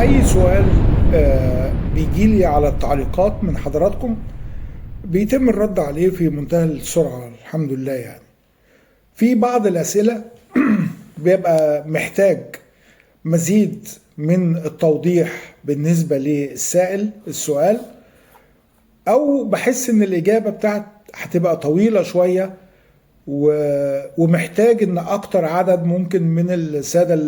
اي سؤال بيجيلي على التعليقات من حضراتكم بيتم الرد عليه في منتهى السرعة، الحمد لله. يعني في بعض الأسئلة بيبقى محتاج مزيد من التوضيح بالنسبة للسائل السؤال، أو بحس إن الإجابة بتاعت هتبقى طويلة شوية ومحتاج إن أكتر عدد ممكن من السادة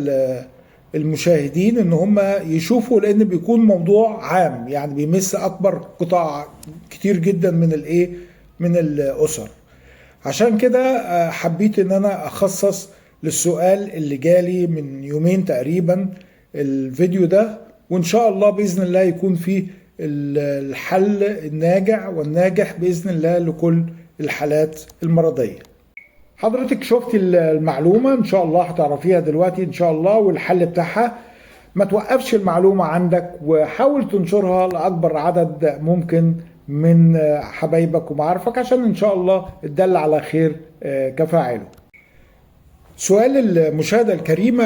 المشاهدين إن هم يشوفوا، لأن بيكون موضوع عام يعني بيمس أكبر قطاع كتير جدا من من الأسر. عشان كده حبيت إن أنا أخصص للسؤال اللي جالي من يومين تقريبا الفيديو ده، وإن شاء الله بإذن الله يكون فيه الحل الناجع والناجح بإذن الله لكل الحالات المرضية. حضرتك شفت المعلومة، إن شاء الله هتعرفيها دلوقتي إن شاء الله والحل بتاعها. ما توقفش المعلومة عندك وحاول تنشرها لأكبر عدد ممكن من حبايبك ومعارفك، عشان إن شاء الله تدل على خير كفاعله. سؤال المشاهدة الكريمة،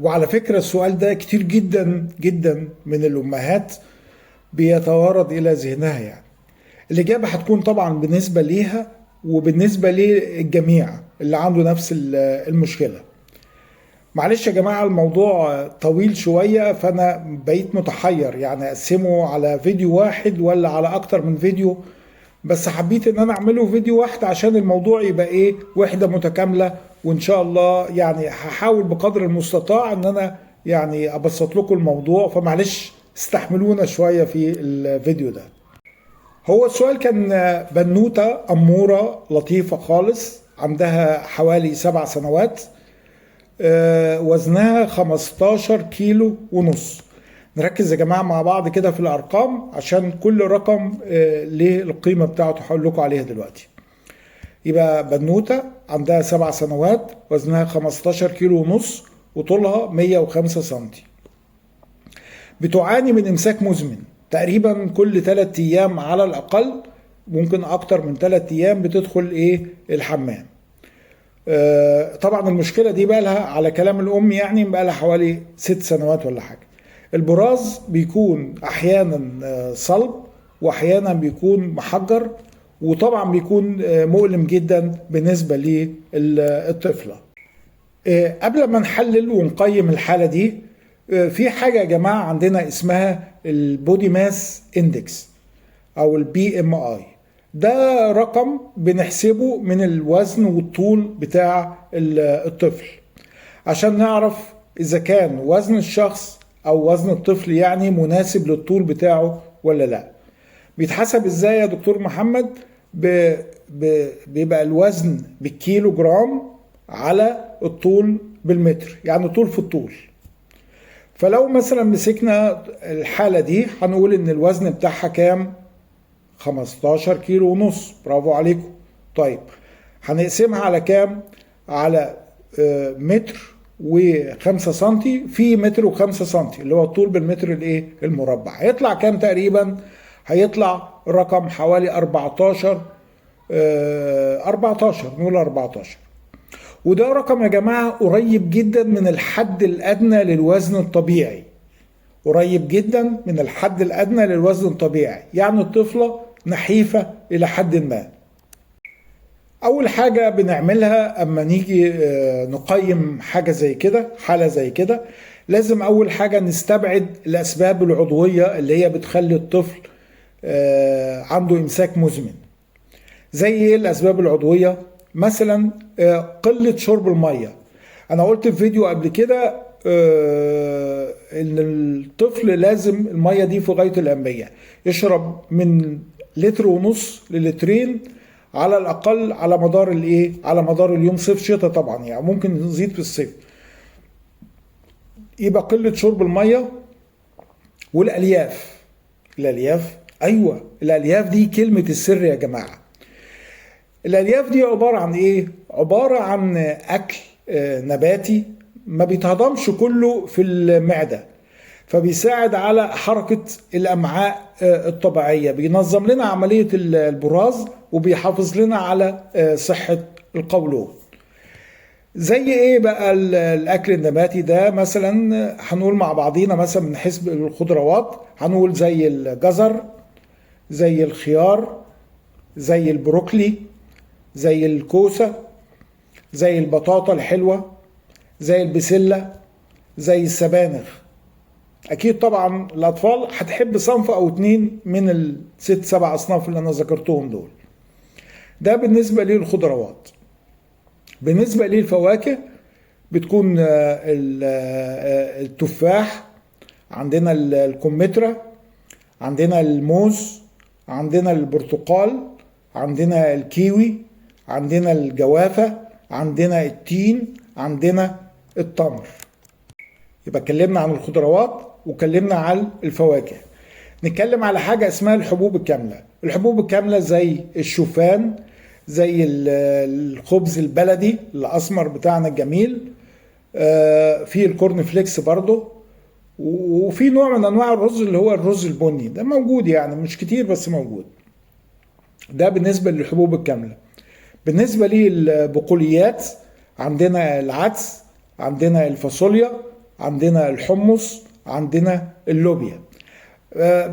وعلى فكرة السؤال ده كتير جدا جدا من الأمهات بيتوارد إلى ذهنها. يعني الإجابة هتكون طبعا بالنسبة ليها وبالنسبة للجميع اللي عنده نفس المشكلة. معلش يا جماعة الموضوع طويل شوية، فأنا بقيت متحير يعني أقسمه على فيديو واحد ولا على أكتر من فيديو، بس حبيت إن أنا أعمله فيديو واحد عشان الموضوع يبقى إيه، وحدة متكاملة. وإن شاء الله يعني هحاول بقدر المستطاع إن أنا يعني أبسط لكم الموضوع، فمعلش استحملونا شوية في الفيديو ده. هو السؤال كان بنوتة أمورة لطيفة خالص، عندها حوالي 7 سنوات، وزنها 15 كيلو ونص. نركز يا جماعة مع بعض كده في الأرقام عشان كل رقم ليه القيمة بتاعته هقول لكم عليها دلوقتي. يبقى بنوتة عندها 7 سنوات، وزنها 15 كيلو ونص، وطولها 105 سنتي. بتعاني من إمساك مزمن تقريبا كل 3 أيام على الأقل، ممكن أكتر من 3 أيام بتدخل الحمام. طبعا المشكلة دي بقى لها على كلام الأم يعني بقى لها حوالي 6 سنوات ولا حاجة. البراز بيكون أحيانا صلب وأحيانا بيكون محجر، وطبعا بيكون مؤلم جدا بالنسبة للطفلة. قبل ما نحلل ونقيم الحالة دي، في حاجة يا جماعة عندنا اسمها ال body mass index أو ال BMI. ده رقم بنحسبه من الوزن والطول بتاع الطفل عشان نعرف إذا كان وزن الشخص أو وزن الطفل يعني مناسب للطول بتاعه ولا لا. بيتحسب إزاي يا دكتور محمد؟ بيبقى الوزن بالكيلو جرام على الطول بالمتر، يعني طول في الطول. فلو مثلا مسكنا الحالة دي هنقول إن الوزن بتاعها كام؟ 15 كيلو ونص. برافو عليكم. طيب هنقسمها على كام؟ على متر و5 سنتي في متر و5 سنتي اللي هو الطول بالمتر المربع. هيطلع كام تقريبا؟ هيطلع رقم حوالي 14، نقول 14. وده رقم يا جماعة قريب جدا من الحد الأدنى للوزن الطبيعي، قريب جدا من الحد الأدنى للوزن الطبيعي، يعني الطفلة نحيفة إلى حد ما. أول حاجة بنعملها أما نيجي نقيم حاجة زي كده، حالة زي كده، لازم أول حاجة نستبعد الأسباب العضوية اللي هي بتخلي الطفل عنده إمساك مزمن. زي إيه الأسباب العضوية؟ مثلا قلة شرب المية. أنا قلت في فيديو قبل كده إن الطفل لازم المية دي في غاية الأهمية، يشرب من 1.5 لتر ل2 لتر على الأقل على مدار على مدار اليوم، صيف شتاء طبعا، يعني ممكن نزيد في الصيف. يبقى قلة شرب المية والألياف. الألياف، أيوة الألياف دي كلمة السر يا جماعة. الألياف دي عبارة عن إيه؟ عبارة عن أكل نباتي ما بيتهضمش كله في المعدة، فبيساعد على حركة الأمعاء الطبيعية، بينظم لنا عملية البراز وبيحافظ لنا على صحة القولون. زي ايه بقى الاكل النباتي ده؟ مثلا هنقول مع بعضينا مثلا من حسب الخضروات، هنقول زي الجزر، زي الخيار، زي البروكلي، زي الكوسة، زي البطاطا الحلوة، زي البسلة، زي السبانخ. اكيد طبعا الاطفال هتحب صنف او 2 من الست 7 اصناف اللي انا ذكرتهم دول. ده بالنسبة للخضروات. بالنسبة للفواكه بتكون التفاح، عندنا الكمثرى، عندنا الموز، عندنا البرتقال، عندنا الكيوي، عندنا الجوافة، عندنا التين، عندنا التمر. يبقى اتكلمنا عن الخضروات واتكلمنا عن الفواكه. نتكلم على حاجة اسمها الحبوب الكاملة. الحبوب الكاملة زي الشوفان، زي الخبز البلدي الأسمر بتاعنا الجميل، في ال corn flakes برضه، وفي نوع من أنواع الرز اللي هو الرز البني، ده موجود يعني مش كتير بس موجود. ده بالنسبة للحبوب الكاملة. بالنسبة للبقوليات عندنا العدس، عندنا الفاصوليا، عندنا الحمص، عندنا اللوبيا.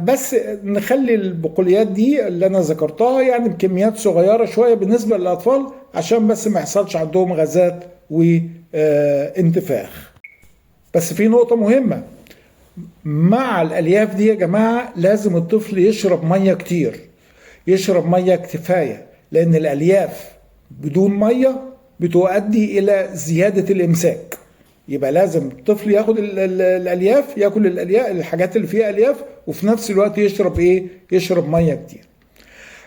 بس نخلي البقوليات دي اللي انا ذكرتها يعني بكميات صغيرة شوية بالنسبة للأطفال، عشان بس ما يحصلش عندهم غازات وانتفاخ. بس في نقطة مهمة مع الألياف دي يا جماعة، لازم الطفل يشرب مية كتير، يشرب مية كفاية، لأن الألياف بدون مية بتؤدي إلى زيادة الإمساك. يبقى لازم الطفل ياخد الألياف، ياكل الألياف، الحاجات اللي فيها ألياف، وفي نفس الوقت يشرب إيه؟ يشرب مية كتير.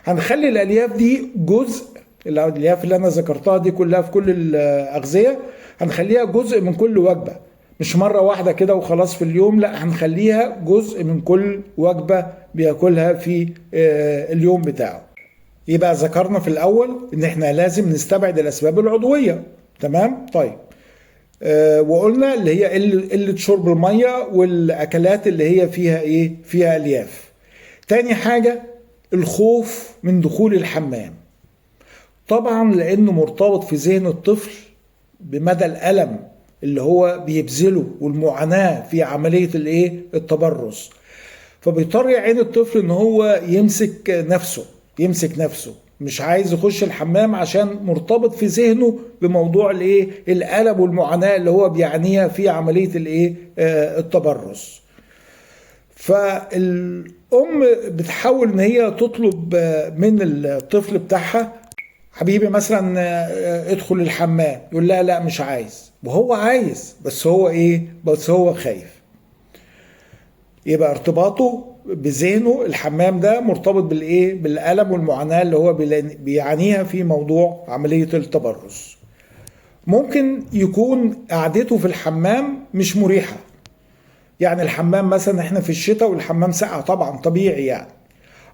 هنخلي الألياف دي جزء، الألياف اللي أنا ذكرتها دي كلها في كل الأغذية هنخليها جزء من كل وجبة، مش مرة واحدة كده وخلاص في اليوم، لا هنخليها جزء من كل وجبة بياكلها في اليوم بتاعه. يبقى ذكرنا في الأول إن إحنا لازم نستبعد الأسباب العضوية، تمام؟ طيب وقلنا اللي هي قلة شرب المية والأكلات اللي هي فيها إيه؟ فيها ألياف. تاني حاجة الخوف من دخول الحمام، طبعا لأنه مرتبط في ذهن الطفل بمدى الألم اللي هو بيبذله والمعاناة في عملية الإيه؟ التبرز، فبيضطر يا عين الطفل إن هو يمسك نفسه، يمسك نفسه، مش عايز يخش الحمام عشان مرتبط في ذهنه بموضوع الايه؟ الألم والمعاناة اللي هو بيعانيها في عملية الايه؟ التبرز. فالأم بتحاول ان هي تطلب من الطفل بتاعها، حبيبي مثلا ادخل الحمام، يقول لها لا مش عايز، وهو عايز بس هو ايه؟ بس هو خايف. يبقى ارتباطه بذهنه الحمام ده مرتبط بالايه؟ بالألم والمعاناة اللي هو بيعانيها في موضوع عملية التبرز. ممكن يكون قعدته في الحمام مش مريحة، يعني الحمام مثلا احنا في الشتاء والحمام ساقع طبعا طبيعي يعني،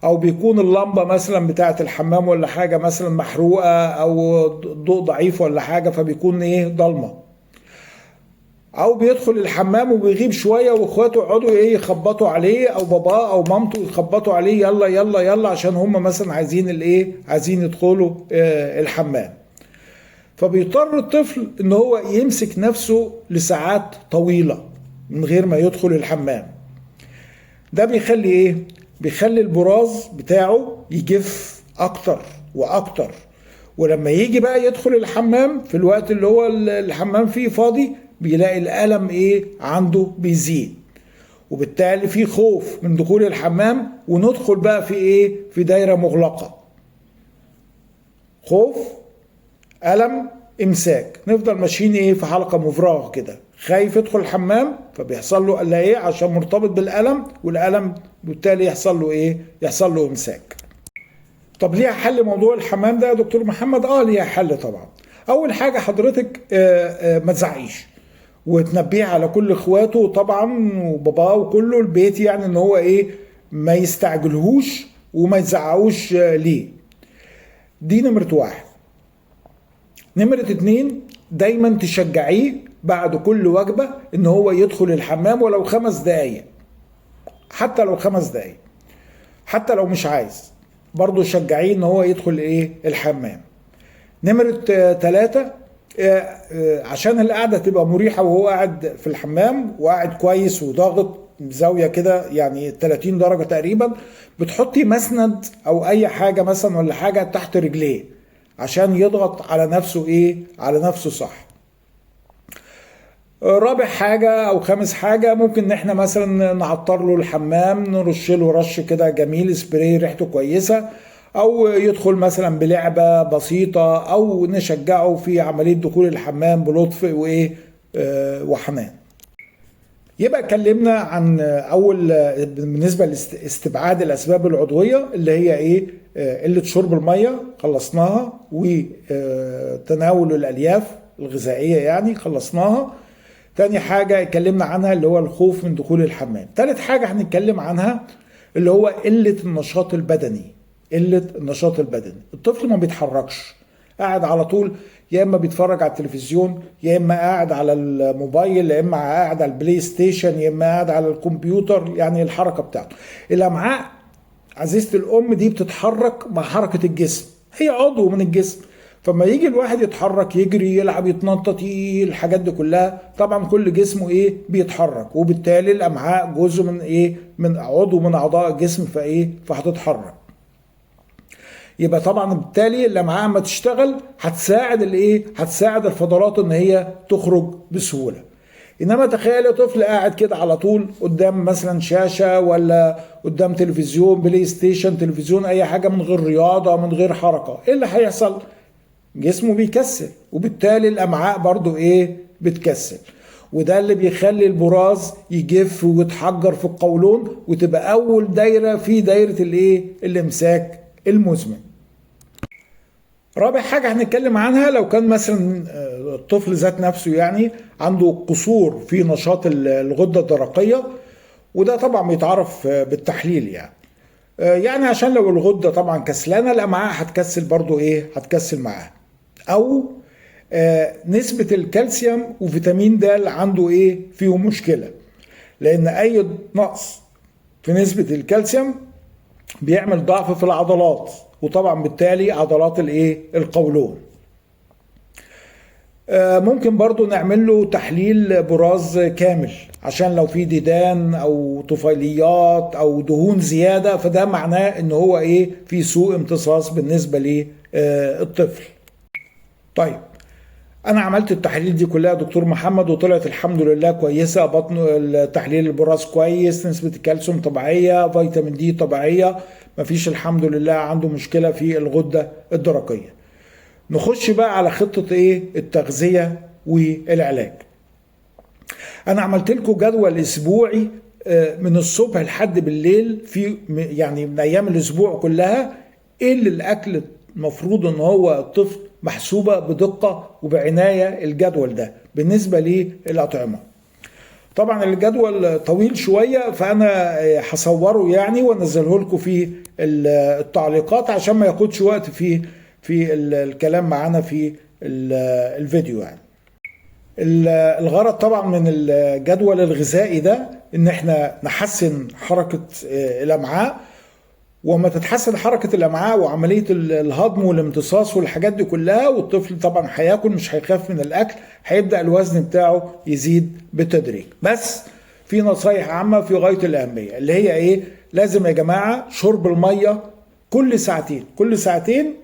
او بيكون اللمبة مثلا بتاعة الحمام ولا حاجة مثلا محروقة او الضوء ضعيف ولا حاجة، فبيكون ايه؟ ضلمة. او بيدخل الحمام وبيغيب شوية واخواته يقعدوا ايه؟ يخبطوا عليه، او باباه او مامته يخبطوا عليه، يلا يلا يلا، عشان هم مثلا عايزين الايه؟ عايزين يدخلوا الحمام. فبيضطر الطفل ان هو يمسك نفسه لساعات طويلة من غير ما يدخل الحمام. ده بيخلي ايه؟ بيخلي البراز بتاعه يجف اكتر واكتر، ولما يجي بقى يدخل الحمام في الوقت اللي هو الحمام فيه فاضي بيلاقي الألم ايه؟ عنده بيزيد، وبالتالي في خوف من دخول الحمام، وندخل بقى في ايه؟ في دايرة مغلقة، خوف، ألم، إمساك، نفضل ماشيين ايه؟ في حلقة مفرغة كده، خايف يدخل الحمام فبيحصل له الا ايه؟ عشان مرتبط بالألم، والألم بالتالي يحصل له ايه؟ يحصل له إمساك. طب ليه حل موضوع الحمام ده يا دكتور محمد؟ ليه حل طبعا. أول حاجة حضرتك ما تزعقيش، وتنبيه على كل اخواته طبعا وباباه وكله البيت، يعني ان هو ايه؟ ما يستعجلهوش وما يزعقوش ليه. دي نمرة واحد. نمرة 2، دايما تشجعيه بعد كل وجبة ان هو يدخل الحمام ولو 5 دقايق، حتى لو 5 دقايق، حتى لو مش عايز برضو شجعيه ان هو يدخل ايه؟ الحمام. نمرة 3، عشان القعدة تبقى مريحه وهو قاعد في الحمام وقاعد كويس وضاغط زاوية كده يعني 30 درجه تقريبا، بتحطي مسند او اي حاجة مثلا ولا حاجة تحت رجليه عشان يضغط على نفسه ايه، على نفسه صح. رابع حاجة او خامس حاجة، ممكن ان احنا مثلا نعطر له الحمام، نرش له رش كده جميل، سبراي ريحته كويسة، او يدخل مثلا بلعبة بسيطة، او نشجعه في عملية دخول الحمام بلطف وايه وحنان. يبقى اتكلمنا عن اول بالنسبة لاستبعاد الاسباب العضوية اللي هي ايه، قلة شرب المية خلصناها، وتناول الالياف الغذائية يعني خلصناها. تاني حاجة اتكلمنا عنها اللي هو الخوف من دخول الحمام. تالت حاجة هنتكلم عنها اللي هو قلة النشاط البدني. قلة النشاط البدني، الطفل ما بيتحركش، قاعد على طول، يا اما بيتفرج على التلفزيون، يا اما قاعد على الموبايل، يا اما قاعد على البلاي ستيشن، يا اما قاعد على الكمبيوتر. يعني الحركة بتاعته، الامعاء عزيزة الام دي بتتحرك مع حركة الجسم، هي عضو من الجسم، فما يجي الواحد يتحرك، يجري، يلعب، يتنطط، الحاجات دي كلها طبعا كل جسمه ايه بيتحرك، وبالتالي الامعاء جزء من ايه، من عضو من اعضاء الجسم، فايه فهتتحرك. يبقى طبعا بالتالي الامعاء ما تشتغل هتساعد الايه، هتساعد الفضلات ان هي تخرج بسهولة. انما تخيل طفل قاعد كده على طول قدام مثلا شاشة، ولا قدام تلفزيون، بلاي ستيشن، تلفزيون، اي حاجة، من غير رياضة، من غير حركة، ايه اللي هيحصل؟ جسمه بيكسل، وبالتالي الامعاء برضو ايه بتكسل، وده اللي بيخلي البراز يجف ويتحجر في القولون، وتبقى اول دايرة في دايرة الايه الامساك المزمن. رابع حاجة هنتكلم عنها، لو كان مثلا الطفل ذات نفسه يعني عنده قصور في نشاط الغدة الدرقية، وده طبعا بيتعرف بالتحليل يعني، يعني عشان لو الغدة طبعا كسلانة الأمعاء هتكسل برضو ايه، هتكسل معاها. او نسبة الكالسيوم وفيتامين د عنده ايه فيهم مشكلة، لان اي نقص في نسبة الكالسيوم بيعمل ضعف في العضلات، وطبعا بالتالي عضلات الايه القولون. ممكن برضو نعمل له تحليل براز كامل عشان لو في ديدان او طفيليات او دهون زيادة، فده معناه ان هو ايه في سوء امتصاص بالنسبة للطفل. طيب انا عملت التحاليل دي كلها يا دكتور محمد وطلعت الحمد لله كويسة، بطن التحليل البراز كويس، نسبة الكالسيوم طبيعية، فيتامين دي طبيعية، مفيش الحمد لله عنده مشكلة في الغدة الدرقية. نخش بقى على خطة ايه التغذية والعلاج. انا عملت لكم جدول اسبوعي من الصبح لحد بالليل، في يعني من ايام الاسبوع كلها، ايه اللي الاكل المفروض ان هو الطفل محسوبة بدقة وبعناية الجدول ده بالنسبة للأطعمة. طبعا الجدول طويل شوية، فأنا هصوره يعني وانزله لكم في التعليقات عشان ما ياخدش وقت في الكلام معانا في الفيديو. يعني الغرض طبعا من الجدول الغذائي ده ان احنا نحسن حركة الأمعاء، وما تتحسن حركة الأمعاء وعملية الهضم والامتصاص والحاجات دي كلها، والطفل طبعا هياكل، مش هيخاف من الأكل، هيبدأ الوزن بتاعه يزيد بالتدريج. بس في نصايح عامة في غاية الأهمية اللي هي إيه؟ لازم يا جماعة شرب المية كل ساعتين، كل ساعتين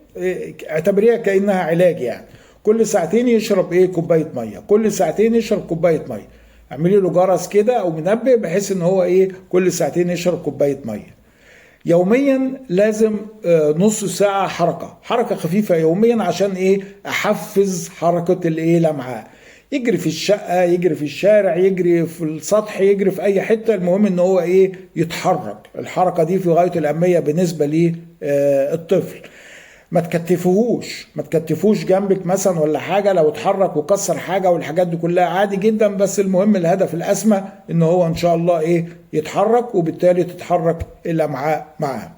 اعتبريها كأنها علاج يعني، كل ساعتين يشرب إيه كوباية مية، كل ساعتين يشرب كوباية مية، اعملي له جرس كده أو منبه بحيث إن هو إيه كل ساعتين يشرب كوباية مية. يوميا لازم نص ساعة حركة، حركة خفيفة يوميا عشان ايه احفز حركة الايه الامعاء، يجري في الشقة، يجري في الشارع، يجري في السطح، يجري في اي حتة، المهم ان هو ايه يتحرك. الحركة دي في غاية الأهمية بالنسبة للطفل. ما تكتفوهوش، ما تكتفوش جنبك مثلا ولا حاجة، لو اتحرك وكسر حاجة والحاجات دي كلها عادي جدا، بس المهم الهدف الأسمى ان هو ان شاء الله ايه يتحرك، وبالتالي تتحرك الأمعاء معاه.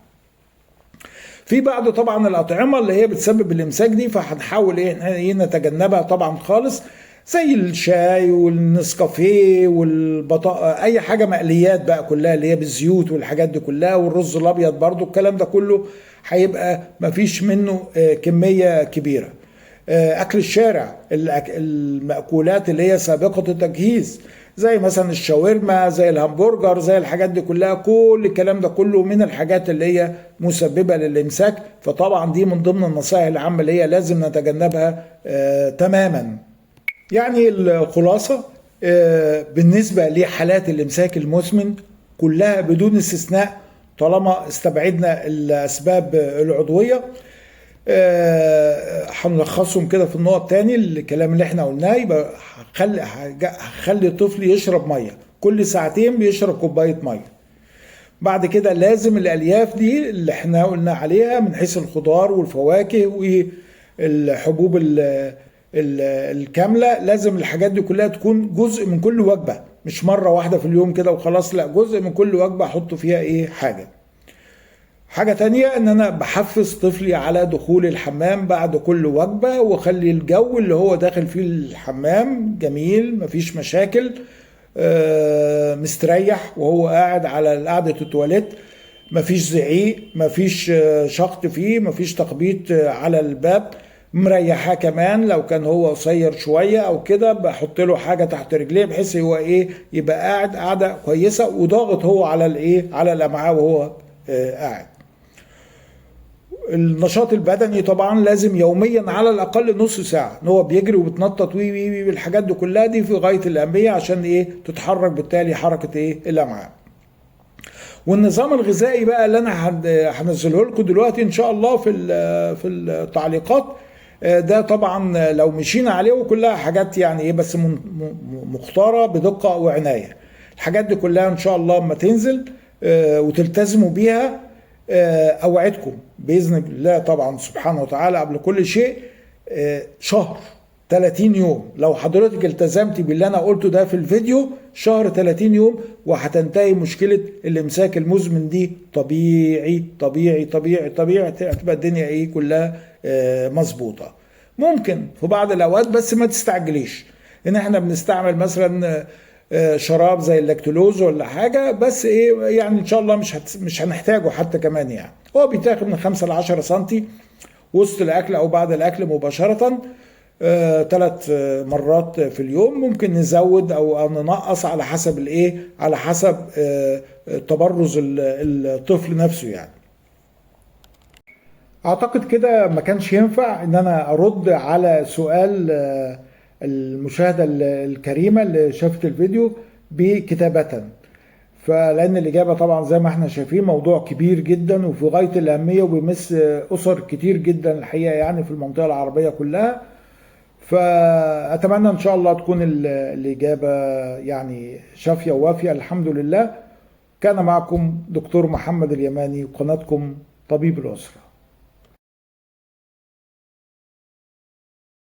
في بعض طبعا الأطعمة اللي هي بتسبب الإمساك دي، فهنحاول ايه نتجنبها طبعا خالص، زي الشاي والنسكافيه والبطاطا، اي حاجة مقليات بقى كلها اللي هي بالزيوت والحاجات دي كلها، والرز الابيض برضو، الكلام ده كله هيبقى مفيش منه كمية كبيرة. اكل الشارع، المأكولات اللي هي سابقة التجهيز زي مثلا الشاورما، زي الهمبرجر، زي الحاجات دي كلها، كل الكلام ده كله من الحاجات اللي هي مسببة للإمساك. فطبعا دي من ضمن النصائح العامة اللي هي لازم نتجنبها تماما. يعني الخلاصة بالنسبة لحالات الإمساك المزمن كلها بدون استثناء، طالما استبعدنا الأسباب العضوية، هنلخصهم كده في النقط تاني الكلام اللي احنا قلناه. يبقى هخلي الطفل يشرب مية كل ساعتين، بيشرب كوباية مية. بعد كده لازم الالياف دي اللي احنا قلنا عليها من حيث الخضار والفواكه والحبوب الكاملة، لازم الحاجات دي كلها تكون جزء من كل وجبة، مش مرة واحدة في اليوم كده وخلاص، لا جزء من كل وجبة احط فيها ايه حاجة. حاجة تانية ان انا بحفز طفلي على دخول الحمام بعد كل وجبة، واخلي الجو اللي هو داخل فيه الحمام جميل، مفيش مشاكل، مستريح وهو قاعد على قعدة التواليت، مفيش زعيق، مفيش شخط فيه، مفيش تخبيط على الباب، مريحاه كمان لو كان هو قصير شوية او كده بحط له حاجة تحت رجليه بحيث هو ايه يبقى قاعد قاعدة كويسة وضاغط هو على الايه على الامعاء وهو قاعد. النشاط البدني طبعا لازم يوميا على الاقل نص ساعة ان هو بيجري وبيتنطط وي وي وي الحاجات دي كلها، دي في غاية الاهمية عشان ايه تتحرك بالتالي حركة ايه الامعاء. والنظام الغذائي بقى اللي انا هنزله لكم دلوقتي ان شاء الله في التعليقات، ده طبعا لو مشينا عليه وكلها حاجات يعني ايه بس مختاره بدقة وعناية. الحاجات دي كلها ان شاء الله اما تنزل وتلتزموا بيها، اوعدكم باذن الله طبعا سبحانه وتعالى قبل كل شيء، شهر 30 يوم لو حضرتك التزمتي باللي انا قلته ده في الفيديو، شهر 30 يوم وهتنتهي مشكلة الامساك المزمن دي طبيعي طبيعي طبيعي طبيعي، هتبقى الدنيا ايه كلها مظبوطة. ممكن في بعض الاوقات بس ما تستعجليش ان احنا بنستعمل مثلا شراب زي اللاكتولوز ولا حاجة، بس ايه يعني ان شاء الله مش هنحتاجه حتى كمان. يعني هو بيتاخد من 5 ل 10 سنتي وسط الاكل او بعد الاكل مباشرة، 3 مرات في اليوم. ممكن نزود او ننقص على حسب الايه على حسب تبرز الطفل نفسه. يعني اعتقد كده ما كانش ينفع ان انا ارد على سؤال المشاهدة الكريمة اللي شافت الفيديو بكتابة، فلأن الإجابة طبعا زي ما احنا شايفين موضوع كبير جدا وفي غاية الأهمية وبيمس أسر كتير جدا الحقيقة يعني في المنطقة العربية كلها. فأتمنى إن شاء الله تكون الإجابة يعني شافية ووافية الحمد لله. كان معكم دكتور محمد اليماني وقناتكم طبيب الأسرة.